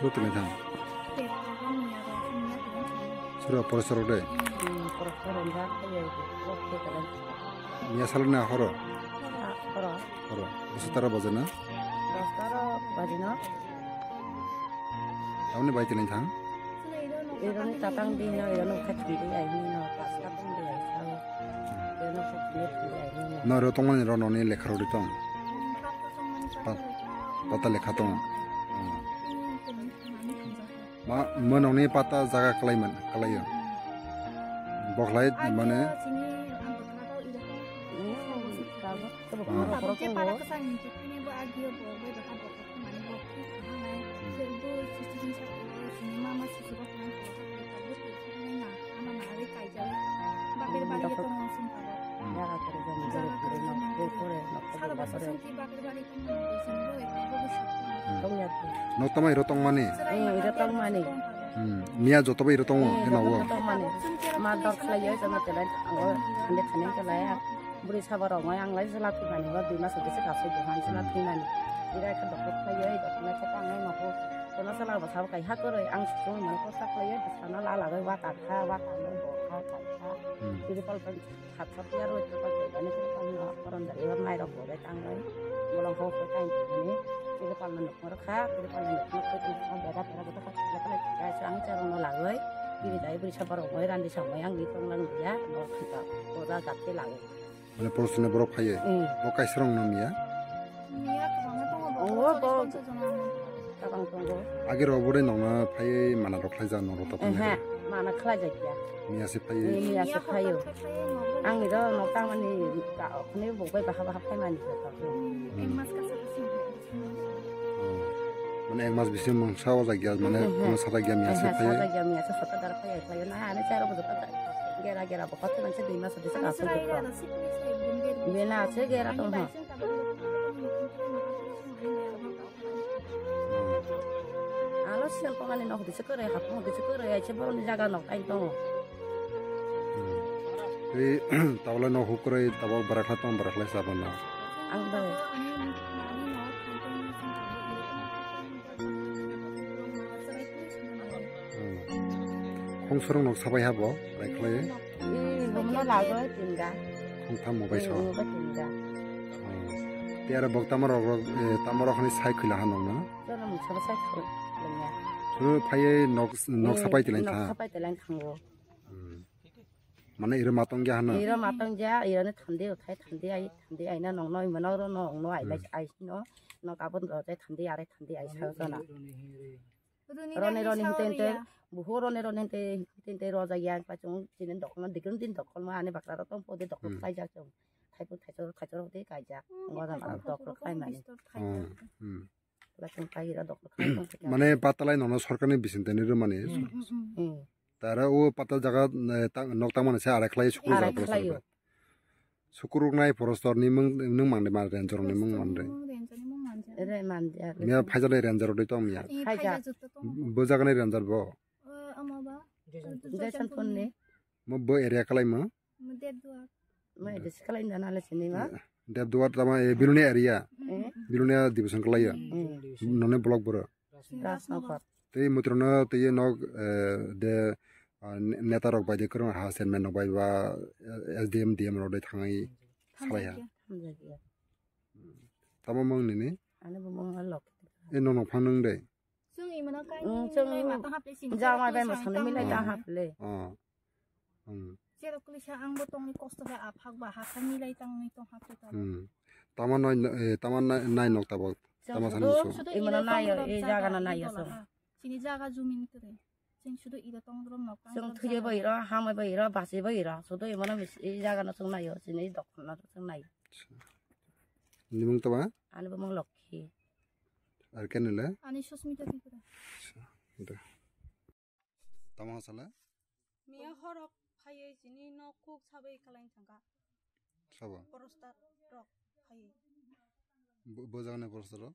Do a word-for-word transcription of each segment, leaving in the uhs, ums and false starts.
Suru tini thang. Suru pore sorok de. Miya salo na horo. Horo. Horo. Bwswk tara baja na? Dostaro bajino. Tamni bai tini thang? Ironi tatang di no, ironi khat di ai ni no, pasta tong di ai sao. Ironi khat di ai ni no. No ro tongmani ro noni lekha rodi tong. Pat-, pata lekha tong. Hmm. Ma, mwnongni pata jaga kalai man, kalai yo. Boklai mane. Nok tama iro tongmani. Hmm, iro tongmani. Hmm, miya joto bai iro tongo, hmm, khe nogo. Tongmani. Ma dor khlai yo, jono telai, ang o khande khani khe lai, bwrwi sabo rok ang lai jela thwimani, o dui mas bwswk aswk buhan jela thwimani. Ira khe doktor khlaiwi, doktor nai khe tangnai nogo. Kono sala bo sabo kai ha kwrwi, ang sung mano kosa khlaiwi, bwsano la lagwi wa tan kha, wa tan bo kha, tan kha. Hmm. Tini pal pal sat sat ya roi, tini pal pal ni tini pal no koron dari wa mai rok bo bai tangnai. Bolong ho ko tan ni, tini pal no nokmor kha, tini pal no nokmor kha, tini pal bera bera bo kha, kha kha kha kha ang charong no lagwi. Tini dai bwrwi sa borok bai randi samai ang ni tong lang ya, no kha, ko da gat khe lagwi. Mane porosni borok phaiye. Hmm. Bo kaisa rong no miya. Miya kwbangma tongo, bo Oh, bo. Tabang tongo. Age ro bore nongna phaiye mana rok khlai ja noro ta Ehe, mana khlai ja kya. Miya se phaiye. Miya se phaio. Ang iro no tangmani ka khone bo bai baha baha phai mani ko. Hmm. Ek mas ka sa ka sing. Oh. Mane ek mas bisi mungsa o jagya mane Ehe. Kono sa jagya miya se Ehe, phaiye. Sa jagya miya se sota dar phaiye phaiye na ane charo bo jota gera gera bo kothe mangse dui mas dui sa Ani kaso sura jota. Gera sik ni sai bun gera. Bena se gera to ha. Alo sial pangani nok dise kore hapung dise kore ai se boroni jaga nok tai tongo. Tei tabole nok hukroi tabok barakha tong barakha sabana. Ang bai. Khongsorong nok sabai habo, bai khlai. Ih, bumno lago tinga. Khongtham mo bai so. Ih, tinga. Te aro bok tamo rok rok, eh, tamo rok hani sai khwila ha nokno. Jono mungsa sai khwila. Suru phaiye nok, nok sapai tilang tha. Nok sapai tilang thango. Hmm. Mane iro matong ya hana. Iro matong ya, iro ne thandi uthai thandi ai, thandi ai na nokno imano ro nokno ai lai ai no. Nok abon ro jai thandi are thandi ai sa jana. Roni roni hinte hinte buho roni roni hinte hinte roja yang pachung chini dokno digrun din dokol ma ani bakra ro tong podi dokol Hmm. Kaijak chong. Thaipu thaichor thaichor hode kaijak. Ngoda ma dokol kai mani. Hmm. Hmm. Pachung kai ro dokol kai tong. Mane patalai nono sorkarni bising tani ro mani. Hmm. Hmm. Tara o patal jaga, eh, tang-, nok tangmani se arai khlai sukru Arai jaga khlaio. Sukuruk nai porostor ni mung, nung mangde ma ranger ni mung mangde. Mung ranger ni mung manja. Ere manja. Miya phaijale ranger doi tong miya. I Phaijak. Phaijak jotto tong. Bo jaga ni ranger bo. Eh, ama ba. Jason Ponni. Mo bo area kalai mo. Mo Debduar. Mo area kalai na nale sini ma. Debduar tama e Bilonia area. Eh? Bilonia division kalai ya. Hmm. None block boro. Rajnagar. Tei mutrano tei nok, eh, de, ah, ne-, neta rok bai de kwrwng ha chairman rok bai ba, eh, S D M, D M rok de thangwi salai ha. Hamjakya. Hamjakya. Tamo mung nini? Ani bo mung lok. E nong nong phang nung de. Chwng imano kai. Mm, chwng nai matang haple sini. Jamai bai masani milai tang haple. Oh. Hmm. Cherok kulisa ang bo tongni kosto khe aphak ba hakha milai tangni tong hapte ta. Hmm. Tama nai, eh, tama nai, nai nok tabok. Tama sani sudu, so. Sudu imana iro nayo, tong e jaga na nayo so. Sini jaga jumin kre. Sing sudu iro tong rom nok. Sing thuye bai ro, hamai bai ro, basi bai ro. Sudu imana mis, e jaga na sung nayo, sini dok na sung nayo. Nimung tama? Ani bo mung lokhi. Ar kenile? Ani Susmita Tripura. Acha, da. Tamo sale? Miya horok phaiwi chini nok kuk sabai kalai thangkha. Sabo? Porostar rok phaiwi. Bo, bo jagani porostar rok?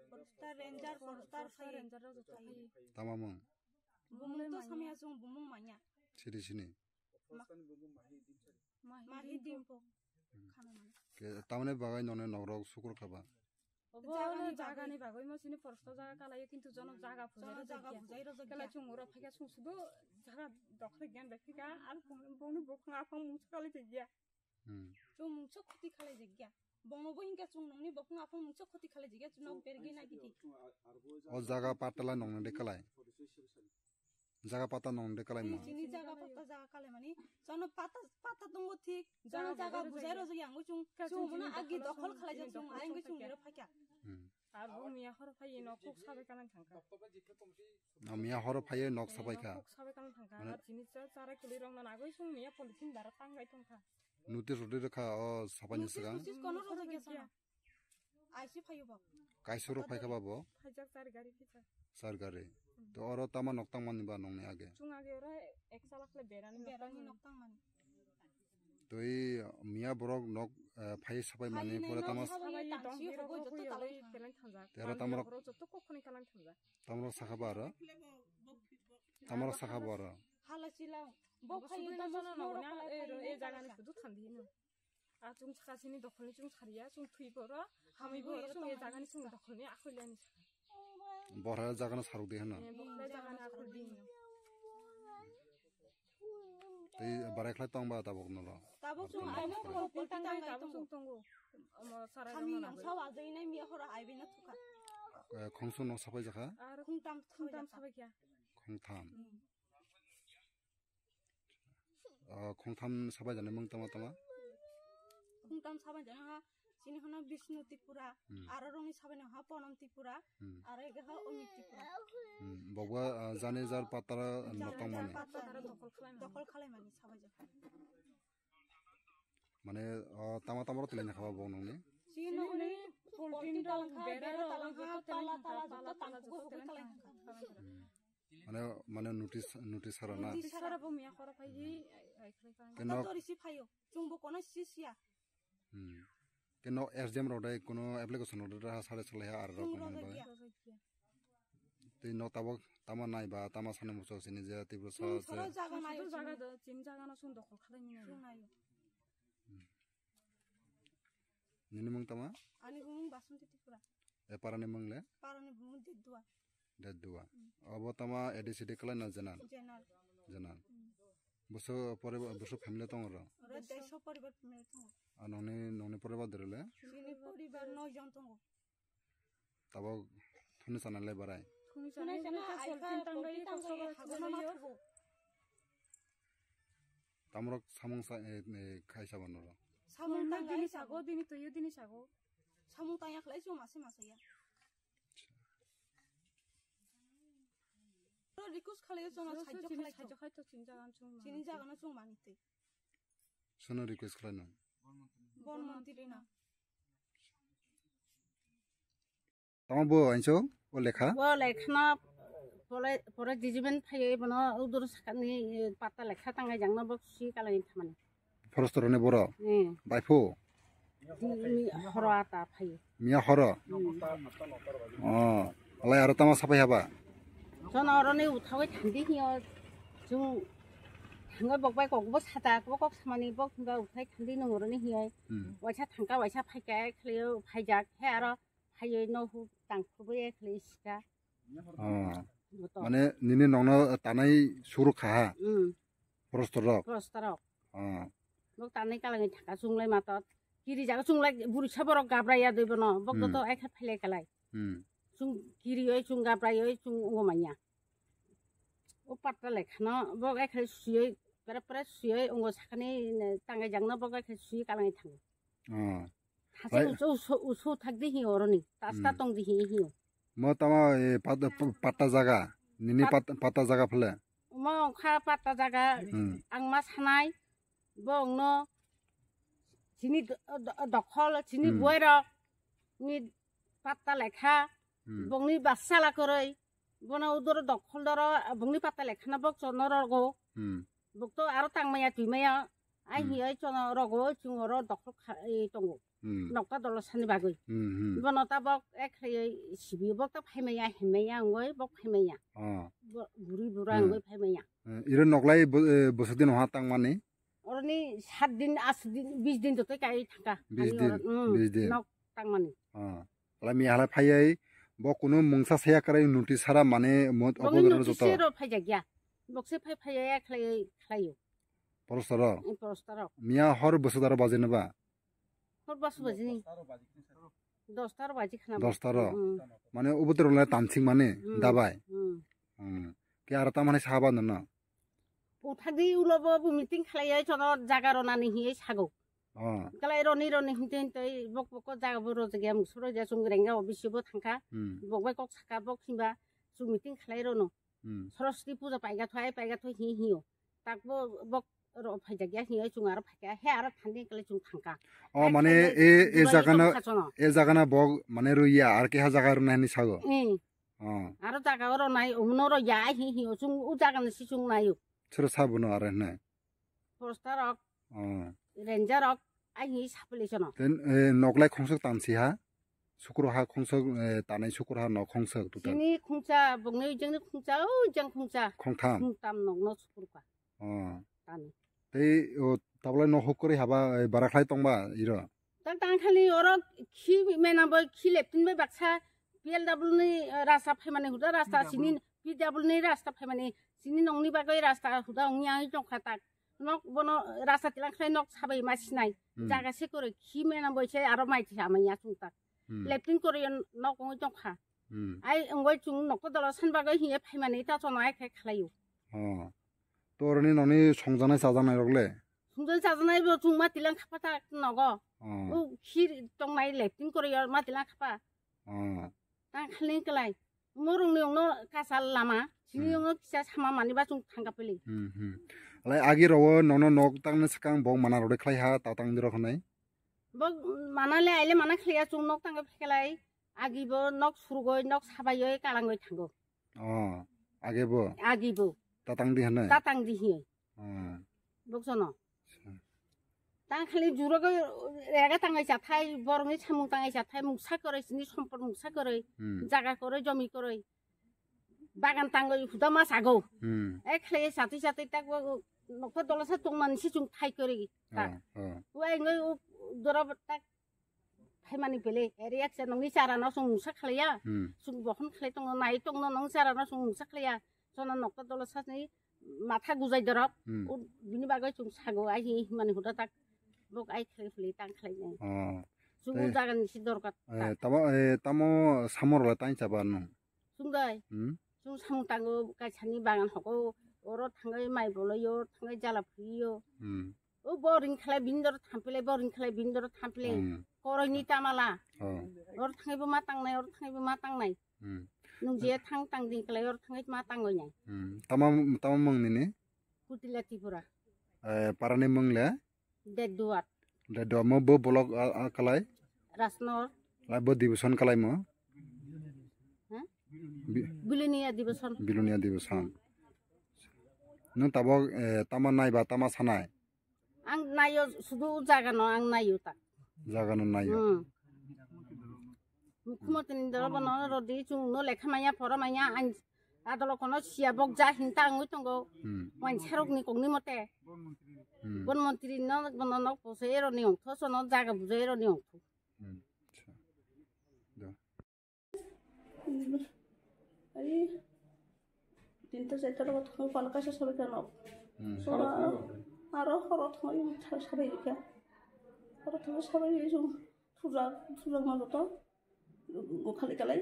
Porostar ranger, porostar phaiwi. Ranger rok joto phaiwi. Tamamung? Bumung to samya chung bumung manya. Siri sini? Ma-, mahi dimpo. Hmm. Khana mani. Ke, tamani bagai none nokrok sukur khaba? Obo jagani jagani bagwi mo sini porostar jaga kalaio, kintu jono jaga bujai rojak ya. Kala chwng oro phaikha chwng sudu jaga dokhre gyan bai phaikha, ar bongni bukhung aphang mungsa kalaijak ya. Hmm. Chwng mungsa khoti kalaijak ya. Bongno bo hinkha chwng nongni bukhung aphang mungsa khoti kalaijak ya, chwng nok bergi nagidi. O jaga patala nongni de kalai. Jaga pata nong de kalai mo. Chini jaga pata jaga kalai mani. Jono pata, pata tongo thik. Jono jaga bujai rojak yang chwng. Chwng mona agi dokhol khalai jak chwng. Aing chwng ero phaikha. Hmm. Ar bo miya horo phai nok kuk sabai kana thangkha. O miya horo phai nok sabai kha. Kuk sabai kana thangkha. Mane ar chini cha chara kuli rong na nagoi chwng miya polythene bara tangai tongkha. Notice rodi rwkha o sabai ni swkang. Notice kono rojak ya sana. Aisi phaio bak. Kaisoro phaikha babo? Phaijak char gari phisa. Char gari. Hmm. To oro tama nok tangmani ba nongni age? Chwng age oro ek chalak le berani nok tangmani. Berani nok tangmani. To ei miya borok nok, eh, phai sapai mani pore tama sabai tangsi hogoi joto talai thang. Tero tama rok joto kokoni kalang thang. Tama rok sakha ba aro? Tama rok sakha ba aro? Hala chila. Bo phai tama rok e jagani sudu thandi no. A chwng saka chini dokholni chwng sariya, chwng thwi boro, hamwi boro, chwng e jagani chwng dokholni akhulya ni saka. Borha jagano saruk di hano. Eh, borha jagani akhul di hino. Tei barai khlai tong ba tabuk nolo. Tabuk chwng tabuk tabuk chwng tongo. Omo sara kami jama nang nagwi. Sawa jai nai miya horo aibi na thuka. Eh, khongsu no sapai jakha? Ar khungtam khungtam sapai jakha. Sapai kya? Khungtam. Hmm. Ah, khungtham sabai jani mung tama tama? Khungtham sabai jani ha, chini hano Bishnu Tripura, hmm, aro rongni sabai no ha Ponam Tripura, hmm, aro ege ha Omit Tripura. Hmm, bokba, ah, jani jar patara no tong mani. Jani jar patara dokol khlai mani. Dokol khlai mani sabai jani. Mane, ah, tama tama rok tilai na khaba bok nongni? Chini hwnwi poltin rok, bera rok, talang ha, joto pala, tilai tala, thangkha, joto pala, tala, tala, joto joto tilai tilai thangkha. Thangkha. Hmm. Mane, mane notice, notice sara na? Notice sara bo miya khoro phai hi, ai, ai, khlai kha. Keno tori si phaio, chwng bo kono si siya. Hmm. Keno S D M rok dai kono application rok dai ha sare salai ha ar rok. Chwng kono rojak ba. Giya. Tei no tabok tama nai ba tama sani muchok sini je Tripura sa chwng se. Soro jaga nayo. Soro jaga chwng. Do, chini jaga no chwng dokol khalai ni. Chwng nayo. Hmm. Nini mung tama? Ani mung Basanti Tripura. E para ni mung le? Para ni mung Dedua. Dedua. Hmm. Abo tama A D C D khlai na jenar? Jenar. Jenar. Hmm. Boso poribar, boso family tong ro? Oro deisho poribar family tongo. A nongni, nongni poribar dere le? Chini poribar noi jon tongo. Tabok thuni sana le barai? Thuni sana le chol tin tang gai, kosok gai, kosok gai. Tamrok samung sa, eh, eh, khai sabo noro. Samung tang dini sago, dini tuyu dini sago. Samung tang yak lai chuma se masa ya. Request khalai chuma sajjo khalai chuma. Sajjo khai to chini jaga no chuma. Chini jaga no chuma ni tei. Sono request khlai nang? Bon montri na. Tamo bo ainso o lekha? Bo lekha no pore, pore judgment phaiyo, bono udur sakani, eh, patta lekha tangai jangno bo si kalai thamani. Forest roni boro? Eh. Baiphu? Ni, ni horo ata phaiyo. Miya horo? Hmm. Oh, alai aro tama sapai haba? Jono oroni uthawai thandi hiyo, jung thangoi bok bai kok bo sata, kok kok samani bok himba uthai thandi nung oroni hiyo. Hmm. Waisa thangka, waisa phaika, khlayo, phaijak, he aro phaiyo no hu tang khubui khlai sika. Oh. Boto. Mane nini nongno tanai suru kha ha? Hmm. Prostor rok? Prostor rok. Oh. Bok tanai kalangni thaka chunglai matot. Kiri jaga chunglai buri saborok gabra ya doi bono. Bok hmm. Doto ekha phailai kalai. Hmm. Chung kiri oi, chung gabra oi, chung ungo manya. O patta lekhano bok ekha suyoi, pere pere suyoi ungo sakani tangai jangno bok ekha suyi kalangni thango. Oh. Hase usu, usu, usu thak di hi oroni. Tasta hmm. Tong di hi hi. Mo tama, eh, pat-, p-, patta jaga. Nini pat-, pat-, patta jaga phale. Mo kha patta jaga. Hmm. Ang ma sanai. Bongno. Chini do-, do-, dokhol, chini hmm. Boirok. Ni patta lekha. Hmm. Bongni basala koroi. Bono udoro dokhol doro, bongni patta lekhana bok chono rogo. Hmm. Bok to aro tangmaya twimaya. Ai hmm. Hi ai chono rogo, chung oro dokhol kha-, e, tongo. Hmm. Nokta dolo sani bagwi. Hmm, hmm. Bono ta bok ek hai sibi bok ta phaimaya, hemmaya ngoi bok phaimaya. Oh. Bo-, buri bura hmm. Ngoi phaimaya. Eh, iro noklai bo-, eh, bosodin ha tangmani? Oroni sat din, ash din, bis din jotoi kai thangka. Bis din, hmm, bis din. Nok tangmani. Ah. Ala mi hala phaiya, bo kunu mungsa saya karai notice sara mane mot. Bongni obo notice joto. Sero phaijakya. Bokse phai phaiya khlai, khlaio. Porostaro? Eh, porostaro. Miya hor bosodaro bajinaba? Hor bas bajini. Dostaro baji khana. Dostaro? Hmm. Mane ubotoro le tansing mane, hmm. Dabai? Hmm. Hmm. Ke ara tamane sahaba nono? Uthadi ulo bo, bo meeting khlaiya chono jaga ronani hiye sago. Oh. Kalai roni roni hinte hinte bok bok jaga bo rojak ya musoro ja sung rengga office bo thangka. Hmm. Bok bai kok saka bok himba sung meeting khlai rono. Hmm. Saraswati puja paiga thoi, paiga thoi hi hiyo. Tak bo bok ro phaijak ya hiyo chung aro phaika he aro thandi kalai chung thangka. Oh, mane e, e jagana, e jagana bok mane ruya ar ke ha jaga runa ni sago. Hmm. Oh. Aro jaga oro nai, umno oro ya, hi, hi, o chung, u jaga ni si chung nai o. Sero sabono are nai. Poster rok, oh. Ranger rok, ai hi sapli sono. Ten, eh, noklai khongsok tansi ha? Sukro ha khongsok, eh, tanai sukro ha nok khongsok tuta. Sini khungsa, bongni jengni khungsa, o jeng khungsa. Khongtham. Khungtam nok no sukro ka. Oh. Tani. Tei o tabla no huk kwrwi haba, eh, bara khlai tongba iro. Tak tang khali oro khi mena bo khi leptin bai baksa P L W ni, eh, rasta phaimani huda rasta sini P W ni rasta phaimani sini nongni bagwi rasta huda ongya tongkha tak. Nok bono rasta tilang khlai nok sabai ma sinai. Hmm. Jaga se kore khi mena bo se aro mai thi ama ya chung tak. Hmm. Leptin kore nok ongwi tongkha. Hmm. Ai ongwi chung nok dolo san bagwi hiye phaimani ta chono ai khe khlaio. Oh. To oroni noni songjanai chajaknai rok le? Songjanai chajaknai bo chung ma tilang khapa ta nogo. Oh. U khir tongnai leptin kore ma tilang khapa. Oh. Tang khali klai. Morung ni ongno kasa lama. Sini Hmm. ongno kisa sama mani ba chung thangka pili. Hmm, hmm. Lai agi rogo nono nok tangna swkang bo mana rode khlai ha ta tang diro khnai. Bo mana le aile mana khlai ya chung nok tangka phelai. Agi bo nok surgoi nok sabai oi kalangoi thango. Oh, age bo. Agi bo. Tatang di hane. Tatang di hi. Hmm. Boksono. Tang khali juro go rega tangai chathai, borongni samung tangai chathai, muksa koroi, sini sompot muksa koroi, Hmm. jaga koroi, jomi koroi. Bagan tangoi huda ma sago. Hmm. E khali sati sati tak bo nokha dolosa tongman si chung thai koroi. Tak. Oh, oh. Wai ngoi u doro tak phaimani pele, ere ekse nongni chara no song mungsa khlaiya, Hmm. song bokhon khlai tongno, nai tongno nong chara no song mungsa khlaiya, sono nokta dolo sasni matha gujai dorop, Hmm. o bini bagwi song sago, ai hi mani huda tak, bok ai khlai phle tang khlai nai. Oh. Song o Tei, jaga ni si dorkar eh, tak. Tamo, eh, tamo samor la tang chaba no. Sungdai. Hmm? Sung samung tango kaisani bagan hoko, oro thangai mai boloyo, thangai jala phuiyo. Hmm. O boring khlai bindor thampile, boring khlai bindor thampile. Hmm. Koroi ni tamala. Oh. Oro thangai bo ma tangnai, oro thangai bo ma tangnai. Hmm. Nung je thang tang ding khlai oro thangai ma tangoi nai. Hmm. Tama, tama mung nini? Kutila Tripura. Eh, parani mung le? Deduat. Deduat mo bo block a, a kalai? Rasnor. Lai bo division kalai mo? Ha? Bi- Bilonia division. Bilonia division. Nung tabok, eh, tama nai ba tama sanai? Ang nayo sudu jaga no ang nayo tak. Jaga no nayo. Hmm. Mukhumo tini doro bono rodi chung no lekha maya pora maya ang adolo kono siya bok ja hinta angwi tongo. Hmm. Wain sarok ni kongni mote. Hmm. Bon montri no bono nok pose ero ni ongtho sono jaga bujo ero ni ongtho. Hmm. Acha. Da. Ai, tinta chaita rogo thangwi pala kaisa sabai kha nok. Hmm. Sora aro horo thangwi sabai kha. Horo thangwi sabai chung thuja, thuja ma joto. Bukhali kalai.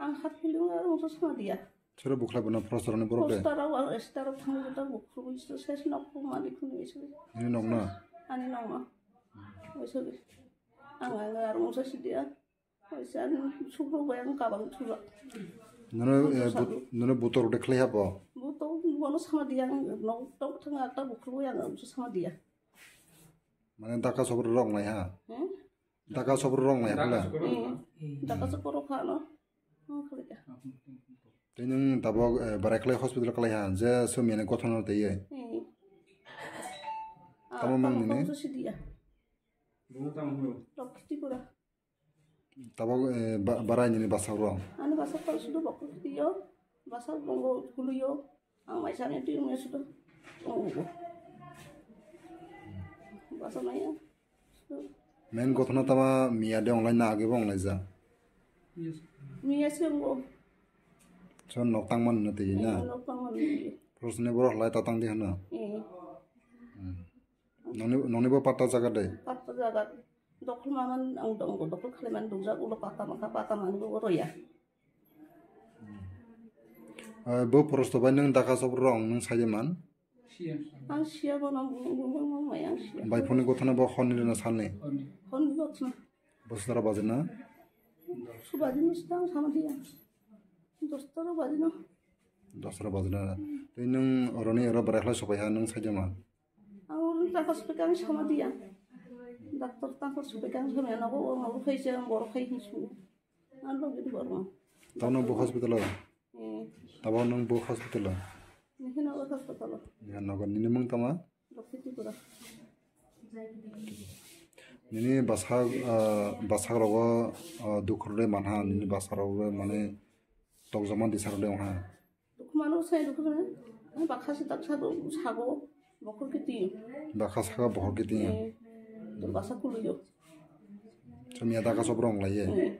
Ang hat feeling aro mungsa sama dia. Sero bukhla bono prostor ni borok de. Prostor aro star thangwi joto bukhru se nok mani khuni ese. Ini nok na? Ani nok na. Ese. Ang aro mungsa si dia. Kaisa sukro bai ang kabang thura. Nono, eh, but-, nono butor de khlai habo? Butor bono sama dia ang nok tok thang ata bukhru yang ang sama dia. Mane daka sobro rong lai ha? Hmm? Daka sobro rong lai ha la? Hmm. Daka sobro kha no. Hmm, khlai ya. Tei nung tabok, eh, barai khlai hospital khlai ha, je sumya ni gothon no tei ye. Hmm. Tamo mang nini? Tamo mang nini? Rok khiti kura. Tabok, eh, ba-, barai nini bwsarok? Ani bwsarok sudu bokol khitiyo, bwsarok bongo kuluyo, ang mai sani twi wngya sudu. Bongo. Bwsa maya. Main gothona tama miya de onglai na age bo onglai ja? Miya se wngbo. So nok tangman no tei na? Nok tangman no tei. Prosne borok lai ta tang di hano? Eh. Hmm. Noni, noni bo patta jaga de? Patta jaga. Dokhol maman ang dong, dokhol khali man dong jak, ulo patta maka, patta man bo roya. Eh, bo prosto bai nung daka sop rong nung sai de man? Ang siya bo nang bung bung bung bung mai ang siya. Bai phone gothana bo honni rena salni? Honni gothana. Bo sudara bajina? Subadi no sita ang sama dia. Dostara bajina. Dostara bajina. Tei nung oroni oro barai khlai sopai ha nung sai de man? Ang oro taka sopeka ang sama dia. Doctor taka sopeka ang sama nogo oro nogo khai se ang boro khai hin sungo. Ang logi di boro. Tamo bo hospital o? Eh. Tamo nung bo hospital o? Nihino o hospital o. Ya nogo nini mung tama? Dokti Tripura. Nini basa, ah, basa rogo, ah, dukhur de manha nini basa rogo mane tokjama disar de ha. Dukhumano sai dukhumano. Ang bakha se daksa do sago. Bokhor kiting. Bwkha saka bokhor kiting. Eh, to basa kuluyo. Chumya daga sobrong lai ye. Eh.